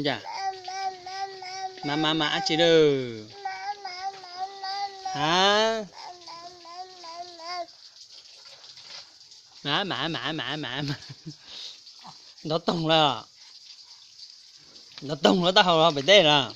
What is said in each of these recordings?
Cas? Mas mas mas dab tsi lawm? Ha? Mas mas mas mas mas. Nrov toog lawm. Nrov toog lawm, taub hau los pem teb lawm.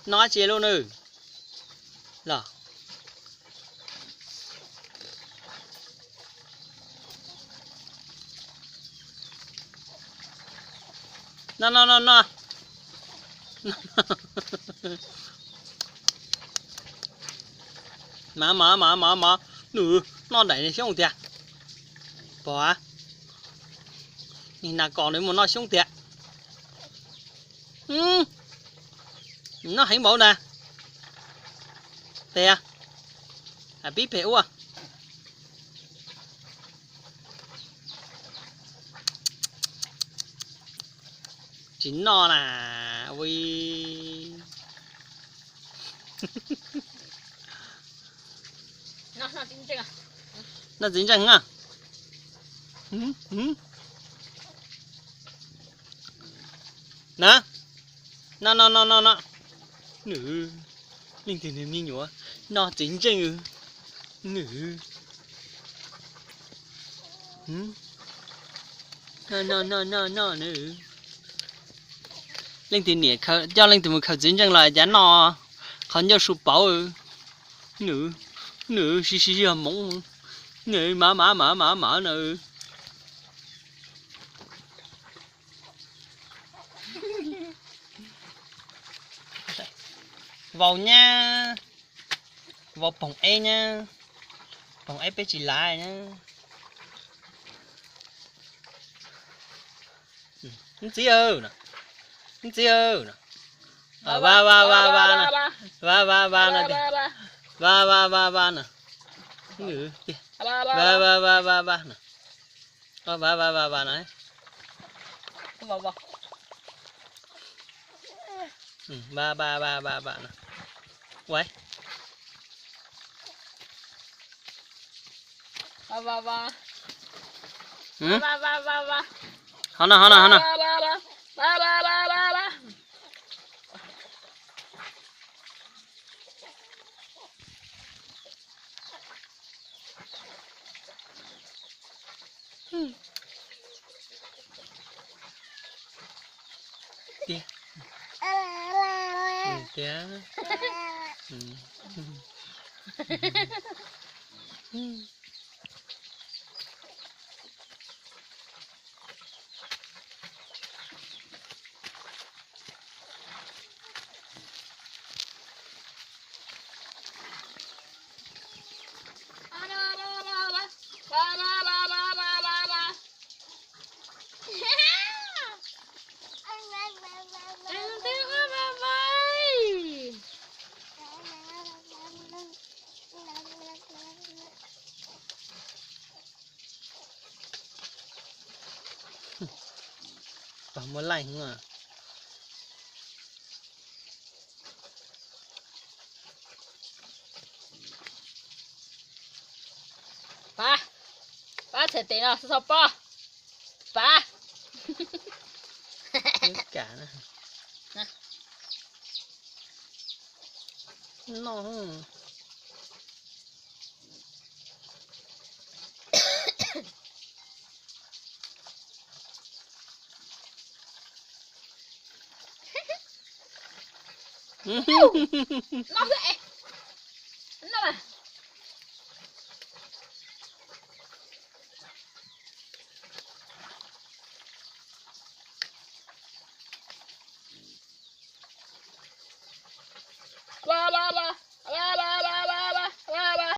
Noj dab tsi lub nws los? No no no no. Mas mas mas mas mas, nws noj daim xyoob tiag. Pom, nim nas kom nws mus noj xyoob tiag. Noj heev npaum na. Pem, pib pem ua. Tsis noj na, ui. Noj txiv ntseej na. Na, no no no no no. Nws, leej twg nws me nyuam noj txiv ntseej. Nws, no no no no no nws. Leej twg niam coj leej twg mus khaws txiv ntseej los cas noj qhov ncauj su pauv. Nws, nws sib sib yog moov. Nws mas mas mas mas mas na. Vau nyab, vau poog eb nyab, poog eb peb tsis lav nyab. Ntxiv, ntxiv, va va va va va no, va va va no, va va va va no, va va va va no, va va va va no, va va va va no. Qhov no, qhov no, qhov no. Tiag. Tiag. Pog muaj laij heev. Pab, pab txhais tes no, txhob pob. Pab. Kam no. No xwb es